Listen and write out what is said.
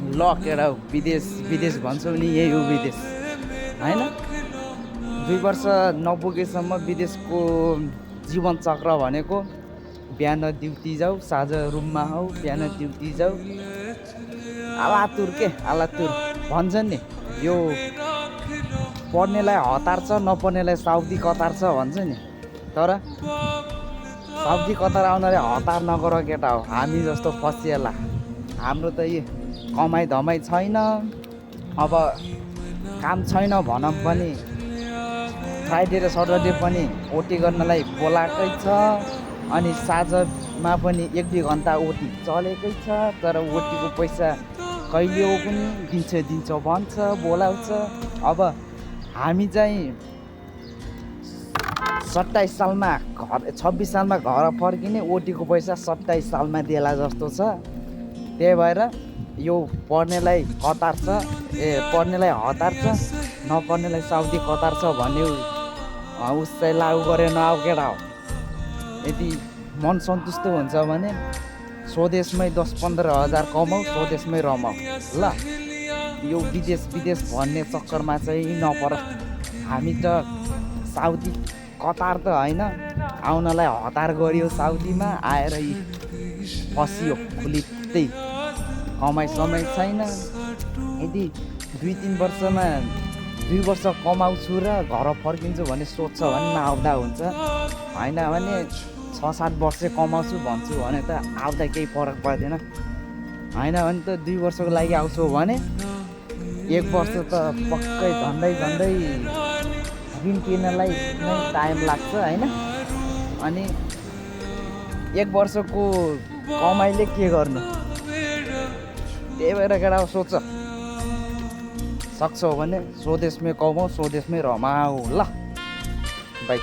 ल केटा हो, विदेश विदेश भन्छौ नि यही हो विदेश होइन। 2 वर्ष नपुगेसम्म विदेशको जीवन चक्र भनेको बिहान ड्युटी जाऊ, साँझ रुममा आऊ, बिहान ड्युटी जाऊ, आलातुर के आलातुर भन्छन् नि। यो पढ्नेलाई हतार छ, नपढ्नेलाई साउदी कतार छ भन्छ नि। तर साउदी कतार आउनाले हतार नगर केटा हो, हामी जस्तो फसिएला। हाम्रो त यो कमाइ धमाइ छैन, अब काम छैन भनौँ पनि फ्राइडे र सटरडे पनि ओटी गर्नलाई बोलाएकै छ। अनि साँझमा पनि 1-2 घन्टा ओटी चलेकै छ। तर ओटीको पैसा कहिले हो पनि दिन्छ भन्छ, बोलाउँछ। अब हामी चाहिँ 27 सालमा घर 26 सालमा घर फर्किने, ओटीको पैसा 27 सालमा देला जस्तो छ। त्यही भएर यो पढ्नेलाई कतार छ, पढ्नेलाई हतार छ, नपढ्नेलाई साउदी कतार छ भन्ने उस चाहिँ लागु गरेर नआऊ केटा हो। यदि मन सन्तुष्ट हुन्छ भने स्वदेशमै 10-15 हजार कमाऊ, स्वदेशमै रमाऊ ल। यो विदेश विदेश भन्ने चक्करमा चाहिँ नपर। हामी त साउदी कतार त होइन, आउनलाई हतार गरियो, साउदीमा आएर फसियो खुलित्तै, कमाइ समय छैन। यदि 2-3 वर्षमा 2 वर्ष कमाउँछु र घर फर्किन्छु भन्ने सोच्छ भने नआउँदा हुन्छ। होइन भने 6-7 वर्ष कमाउँछु भन्छु भने त आउँदा केही फरक पर्दैन। होइन भने त 2 वर्षको लागि आउँछु भने 1 वर्ष त पक्कै झन्डै ऋण तिर्नलाई नै टाइम लाग्छ होइन। अनि 1 वर्षको कमाइले के गर्नु। त्यही भएर केटा सोच, सक्छौ भने स्वदेशमै कमाऊ, स्वदेशमै रमाऊ ल। बाई।